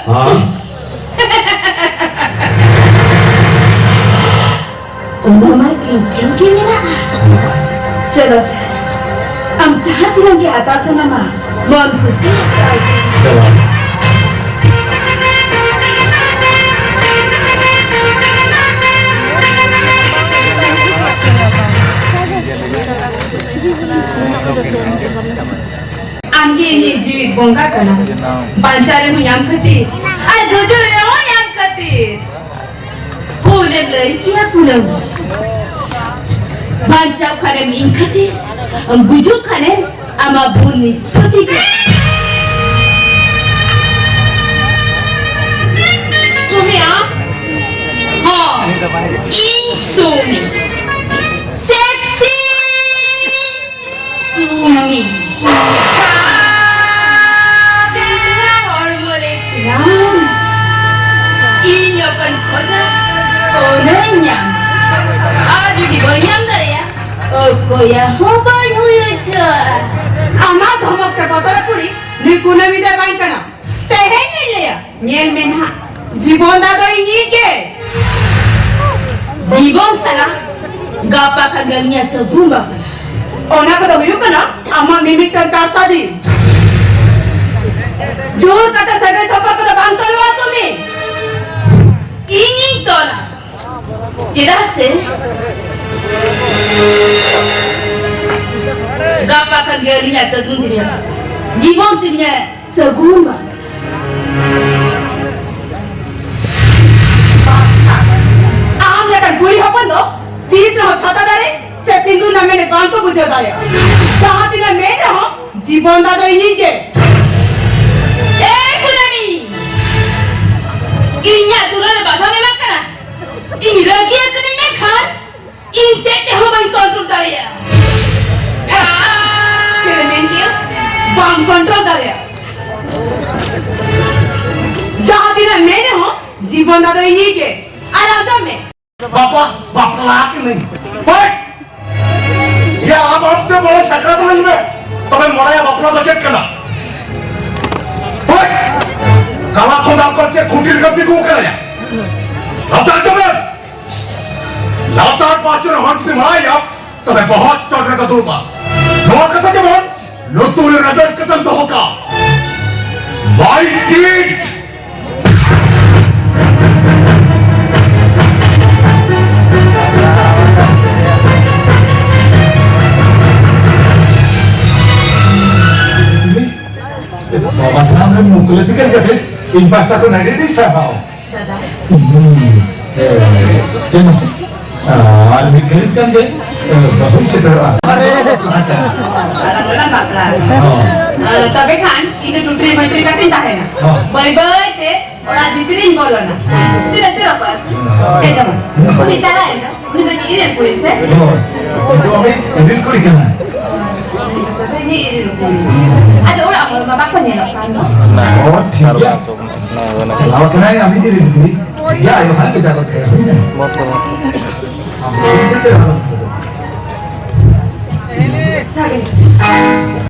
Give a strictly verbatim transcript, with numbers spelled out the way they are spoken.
ᱦᱮᱸ? ᱚᱱᱟ ᱢᱟ ᱴᱷᱤᱠ ᱴᱷᱤᱠ ᱜᱮ ᱢᱮᱱᱟᱜᱼᱟ᱾ ᱪᱚᱞᱚ ᱥᱮ, ᱟᱢ ᱡᱟᱦᱟᱸ ᱛᱤᱱᱟᱹᱜ ᱜᱮ ᱦᱟᱛᱟᱣ ᱥᱟᱱᱟᱢᱟ, ᱢᱚᱱ ᱠᱩᱥᱤ ᱦᱟᱛᱟᱣ ᱪᱮ᱾ ᱪᱚᱞᱚ᱾ ᱟᱢᱜᱮ ᱤᱧᱤᱡ ᱡᱤᱣᱤ ᱵᱚᱸᱜᱟ ᱠᱟᱱᱟ᱾ ᱵᱟᱧᱪᱟᱣ ᱨᱮᱦᱚᱸ ᱧᱟᱢ ᱠᱷᱟᱹᱛᱤᱨ ᱟᱨ ᱜᱩᱡᱩᱜ ᱨᱮᱦᱚᱸ ᱧᱟᱢ ᱠᱷᱟᱹᱛᱤᱨ᱾ ᱦᱩᱞᱮᱢ ᱞᱟᱹᱭ ᱠᱮᱭᱟ ᱠᱩᱱᱟᱹᱢ᱾ ᱵᱟᱧᱪᱟᱣ ᱠᱷᱟᱱᱮᱢ ᱤᱧ ᱠᱷᱟᱹᱛᱤᱨ, ᱜᱩᱡᱩᱜ ᱠᱷᱟᱱᱮᱢ ᱟᱢᱟᱜ ᱵᱷᱩᱞ ᱱᱤᱥᱯᱚᱛᱤ ᱜᱮ᱾ ᱥᱩᱢᱤ ᱟᱢ? ᱦᱚᱸ, ᱤᱧ ᱥᱩᱢᱤ᱾ ᱥᱮᱠᱥᱤ ᱥᱩᱢᱤ᱾ ᱦᱚᱲᱢᱚ ᱨᱮ ᱪᱷᱤᱲᱟᱝ᱾ ᱤᱧ ᱚᱠᱟᱧ ᱠᱷᱚᱡᱟ, ᱚᱱᱟᱧ ᱧᱟᱢᱟ᱾ ᱟᱨ ᱡᱩᱫᱤ ᱵᱟᱹᱧ ᱧᱟᱢ ᱫᱟᱲᱮᱭᱟᱜᱼᱟ, ᱚᱠᱚᱭᱟᱜ ᱦᱚᱸ ᱵᱟᱹᱧ ᱦᱩᱭ ᱦᱚᱪᱚᱣᱟᱜᱼᱟ᱾ ᱟᱢᱟᱜ ᱫᱷᱚᱢᱚᱠ ᱛᱮ ᱵᱚᱛᱚᱨ ᱠᱩᱲᱤ ᱱᱩᱭ ᱠᱩᱱᱟᱹᱢᱤ ᱫᱚᱭ ᱵᱟᱝ ᱠᱟᱱᱟ᱾ ᱛᱮᱦᱮᱧ ᱤᱧ ᱞᱟᱹᱭᱟ, ᱧᱮᱞ ᱢᱮ ᱱᱟᱦᱟᱜ, ᱡᱤᱵᱚᱱ ᱫᱟ ᱫᱚ ᱤᱧᱤᱡ ᱜᱮ᱾ ᱡᱤᱵᱚᱱ ᱥᱟᱞᱟᱜ ᱜᱟᱯᱟ ᱠᱷᱟᱱ ᱜᱮ ᱩᱱᱤᱭᱟᱜ ᱥᱟᱹᱜᱩᱱ ᱵᱟᱯᱞᱟ᱾ ᱚᱱᱟ ᱠᱚᱫᱚ ᱦᱩᱭᱩᱜ ᱠᱟᱱᱟ ᱟᱢᱟᱜ ᱢᱤᱢᱤᱫᱴᱟᱝ ᱠᱟᱨᱥᱟᱫᱤ᱾ ᱡᱳᱨ ᱠᱟᱛᱮ ᱥᱟᱹᱜᱟᱹᱭ ᱥᱚᱢᱯᱚᱨᱠᱚ ᱫᱚ ᱵᱟᱝ ᱛᱚᱞᱚᱜᱼᱟ ᱥᱩᱢᱤ᱾ ᱤᱧᱤᱧ ᱛᱚᱞᱟ᱾ ᱪᱮᱫᱟᱜ ᱥᱮ ᱜᱟᱯᱟ ᱠᱷᱟᱱ ᱜᱮ ᱟᱹᱞᱤᱧᱟᱜ ᱥᱟᱹᱜᱩᱱ ᱫᱤᱱ ᱨᱮ ᱡᱤᱵᱚᱱ ᱛᱤᱧ ᱥᱟᱹᱜᱩᱱ ᱢᱟ᱾ ᱟᱢ ᱞᱮᱠᱟᱱ ᱠᱩᱲᱤ ᱦᱚᱯᱚᱱ ᱫᱚ ᱛᱤᱥ ᱨᱮᱦᱚᱸ ᱪᱷᱟᱛᱟ ᱫᱟᱨᱮ ᱥᱮ ᱥᱤᱸᱫᱩᱨ ᱨᱮᱱᱟᱜ ᱢᱮᱱᱮᱫ ᱵᱟᱝ ᱠᱚ ᱵᱩᱡᱷᱟᱹᱣ ᱫᱟᱲᱮᱭᱟᱜᱼᱟ᱾ ᱡᱟᱦᱟᱸ ᱛᱤᱱᱟᱹᱜ ᱢᱮᱱ ᱨᱮᱦᱚᱸ ᱡᱤᱵᱚᱱ ᱫᱟ ᱫᱚ ᱤᱧᱤᱡ ᱜᱮ᱾ ᱮ ᱠᱩᱱᱟᱹᱢᱤ, ᱤᱧᱟᱜ ᱫᱩᱞᱟᱹᱲ ᱨᱮ ᱵᱟᱫᱷᱟᱢ ᱮᱢᱟᱜ ᱠᱟᱱᱟ᱾ ᱤᱧ ᱨᱟᱹᱜᱤ ᱟᱠᱟᱱᱟᱹᱧ ᱢᱮᱱᱠᱷᱟᱱ ᱤᱧ ᱪᱮᱫ ᱛᱮᱦᱚᱸ ᱵᱟᱹᱧ ᱠᱚᱱᱴᱨᱳᱞ ᱫᱟᱲᱮᱭᱟᱜᱼᱟ᱾ ᱪᱮᱫ ᱮᱢ ᱢᱮᱱ ᱠᱮᱜᱼᱟ? ᱵᱟᱢ ᱠᱚᱱᱴᱨᱳᱞ ᱫᱟᱲᱮᱭᱟᱜᱼᱟ᱾ ᱡᱟᱦᱟᱸ ᱛᱤᱱᱟᱹᱜ ᱢᱮᱱ ᱨᱮᱦᱚᱸ ᱡᱤᱵᱚᱱ ᱫᱟ ᱫᱚ ᱤᱧᱤᱡ ᱜᱮ᱾ ᱟᱨ ᱟᱸᱡᱚᱢ ᱢᱮ᱾ ᱵᱟᱵᱟ, ᱵᱟᱯᱞᱟ ᱠᱟᱹᱱᱟᱹᱧ᱾ ᱦᱳᱭ! ᱭᱟ, ᱟᱢ ᱚᱱᱛᱮ ᱵᱚᱞᱮ ᱥᱟᱠᱨᱟᱛ ᱞᱮᱱ ᱢᱮ᱾ ᱛᱚᱵᱮ ᱢᱚᱲᱟᱭᱟ ᱵᱟᱯᱞᱟ ᱫᱚ ᱪᱮᱫ ᱠᱟᱱᱟ? ᱦᱳᱭ! ᱠᱟᱞᱟ ᱠᱷᱚᱱ ᱟᱵᱟᱨ ᱪᱮᱫ ᱠᱷᱩᱴᱤ ᱞᱮᱠᱟ ᱛᱤᱸᱜᱩ ᱟᱠᱟᱱᱟ? ᱞᱟᱛᱟᱨ ᱛᱟᱵᱮᱱ! ᱞᱟᱛᱟᱨ ᱯᱟᱸᱪ ᱨᱮ ᱦᱚᱲ ᱡᱩᱫᱤ ᱢᱟᱭᱟ, ᱛᱚᱵᱮ ᱵᱚᱦᱚᱛ ᱪᱚᱴ ᱨᱮᱠᱚ ᱫᱩᱲᱩᱵᱼᱟ᱾ ᱱᱚᱣᱟ ᱠᱟᱛᱷᱟ ᱡᱮᱢᱚᱱ ᱞᱩᱛᱩᱨ ᱨᱮ ᱨᱮᱵᱮᱫ ᱠᱟᱛᱮᱢ ᱫᱚᱦᱚ ᱠᱟᱜ᱾ My kid! ᱵᱟᱵᱟ ᱥᱟᱦᱟᱵ ᱨᱮ ᱢᱩᱠᱞᱟᱹ ᱛᱤᱠᱟᱹᱱ ᱠᱟᱛᱮ ᱤᱧ ᱯᱟᱦᱴᱟ ᱠᱷᱚᱱ ᱟᱹᱰᱤ ᱟᱹᱰᱤ ᱥᱟᱨᱦᱟᱣ᱾ ᱫᱟᱫᱟ᱾ ᱦᱩᱸ, ᱮ, ᱪᱮᱫ ᱢᱟᱥᱮ? ᱟᱨ ᱢᱤᱫ ᱜᱷᱟᱹᱲᱤᱡ ᱠᱷᱟᱱ ᱜᱮ, ᱮ, ᱵᱟᱹᱦᱩᱭ ᱥᱮᱴᱮᱨᱚᱜᱼᱟ᱾ ᱟᱞᱟᱝ ᱫᱚᱞᱟᱝ ᱵᱟᱯᱞᱟ ᱟᱠᱟᱱᱟ᱾ ᱦᱚᱸ᱾ ᱮ, ᱛᱚᱵᱮ ᱠᱷᱟᱱ ᱤᱧ ᱫᱚ ᱴᱩᱴᱨᱤ ᱢᱟᱹᱴᱨᱤ ᱠᱟᱛᱮᱧ ᱛᱟᱦᱮᱱᱟ᱾ ᱦᱚᱸ᱾ ᱵᱟᱹᱭ ᱵᱟᱹᱭ ᱛᱮ ᱚᱲᱟᱜ ᱵᱷᱤᱛᱨᱤᱧ ᱵᱚᱞᱚᱱᱟ᱾ ᱛᱤᱱᱟᱹᱜ ᱪᱚᱨᱚᱠ ᱠᱚᱜᱼᱟ ᱥᱮ? ᱦᱮᱸ ᱡᱮᱢᱚᱱ ᱩᱱᱤ ᱪᱟᱞᱟᱣᱮᱱᱟ, ᱩᱱᱤ ᱫᱚ ᱤᱧ ᱨᱮᱱ ᱠᱩᱲᱤ ᱥᱮ? ᱦᱳᱭ, ᱩᱱᱤ ᱫᱚ ᱟᱢᱤᱡ ᱤᱨᱤᱞ ᱠᱩᱲᱤ ᱠᱟᱱᱟᱭ᱾ ᱩᱱᱤ ᱫᱚ ᱤᱧ ᱨᱮᱱ ᱠᱩᱲᱤ᱾ ᱟᱫᱚ ᱚᱲᱟᱜ ᱦᱚᱲ ᱢᱟ ᱵᱟᱠᱚ ᱧᱮᱞᱚᱜ ᱠᱟᱱ ᱫᱚ᱾ ᱚ, ᱴᱷᱤᱠ ᱜᱮᱭᱟ᱾ ᱪᱟᱞᱟᱣ ᱠᱟᱱᱟᱭ ᱟᱢᱤᱡ ᱤᱨᱤᱞ ᱠᱩᱲᱤ᱾ ᱴᱷᱤᱠ ᱜᱮᱭᱟ, ᱟᱭᱳ ᱦᱟᱸᱜ ᱵᱷᱮᱡᱟ ᱜᱚᱫ ᱠᱟᱭᱟ, ᱦᱩᱭᱱᱟ? ᱟᱢ ᱴᱷᱤᱠ ᱜᱮ ᱪᱟᱞᱟᱣ ᱞᱮᱱ ᱥᱮ? ᱥᱟᱹᱨᱤ᱾